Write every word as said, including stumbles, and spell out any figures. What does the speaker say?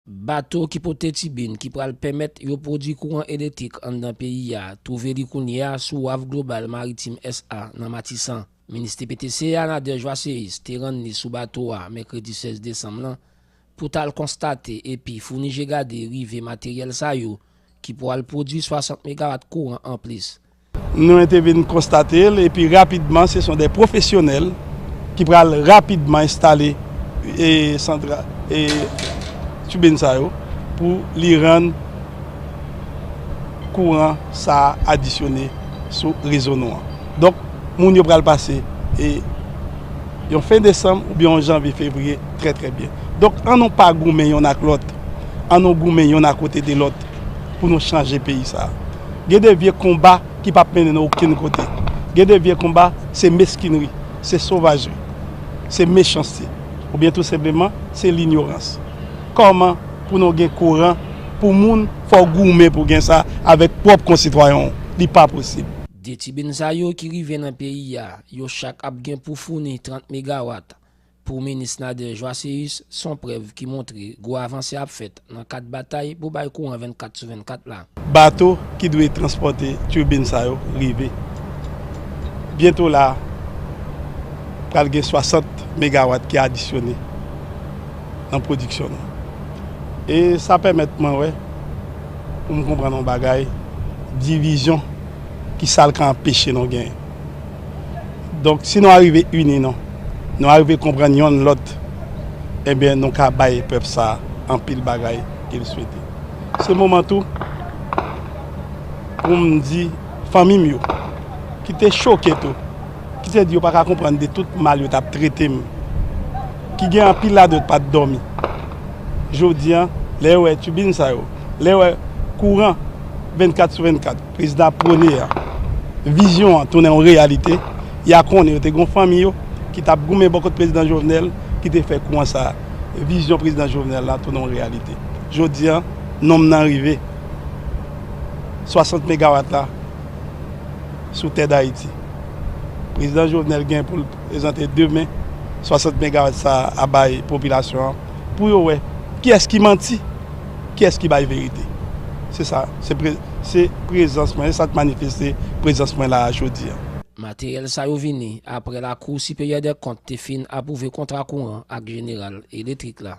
Bato ki pote tibin ki pral pèmèt yo pwodui kouran elektrik anndan peyi a twouve li kounye a sou waf Global Maritim S A nan Matisan. Minis T P T C a, Nadège Joasséus, te rann li sou bato a mèkredi sèz desanm lan pou t al konstate epi founi je gade rive materyèl sa yo ki pral pwodui swasant megawat kouran anplis. Nou te vin konstate l, epi rapidman, se son de pwofesyonèl ki pral rapidman enstale, e, santra-, e, tibin sa yo pou li rann kouran sa a adisyone sou rezo nou an. Donk, moun yo pral pase, e, yon fen desanm oubyen yon janvye, fevriye, trè, trè byen. Donk, ann nou pa goumen yonn ak lòt, ann nou goumen yonn akote de lòt pou nou chanje peyi sa a. Gen de vye konba ki p ap mennen nou okenn kote. Gen de vye konba, se meskinri, se sovajri, se mechanste, oubyen tou senpleman, se linyorans. Kòman pou nou gen kouran pou moun, fò w goumen pou gen sa avèk pwòp konsitwayen w. Li pa posib. De tibin sa yo ki rive nan peyi a, yo chak ap gen pou founi trant megawat. Pou minis Nadège Joasséus, se yon prèv ki montre gwo avanse ap fèt nan kad batay pou bay kouran vennkat sou vennkat la. Bato ki dwe transpòte tibin sa yo rive. Byento la, pral gen swasant megawat ki adisyone nan pwodiksyon nou. E sa pèmèt mwen wè, pou m konprann yon bagay, divizyon, ki sa l ka anpeche nou genyen. Donk, si nou arive ini nou, nou arive konprann yonn lòt, ebyen, nou ka bay pèp sa a anpil bagay ke l swete. Se moman tou pou m di fanmi m yo, ki te choke tou, ki te di yo pa ka konprann de tout mal yo t ap trete m, ki gen anpil ladan yo t pa t dòmi. Jodi a, lè yo wè tibin sa yo, lè yo wè kouran vennkat sou vennkat, prezidan ap pwone a, vizyon an tounen yon reyalite, y a konnen yo te gen fanmi yo ki t ap goumen bò kot prezidan Jovenel, ki te fè kouran sa a, vizyon prezidan Jovenel la tounen yon reyalite. Jodi a, nonm nan rive, swasant megawat la, sou tè Dayiti. Prezidan Jovenel gen pou l prezante demen swasant megawat sa a bay popilasyon an pou yo wè kiyès ki manti, kiyès ki bay verite. Se sa, se pre-, se prezans mwen, se sa k manifeste prezans mwen la a jodi a. Materyèl sa yo vini apre Lakou Siperyè dè Kont te fin apwouve kontra kouran ak Jeneral Eletrik la.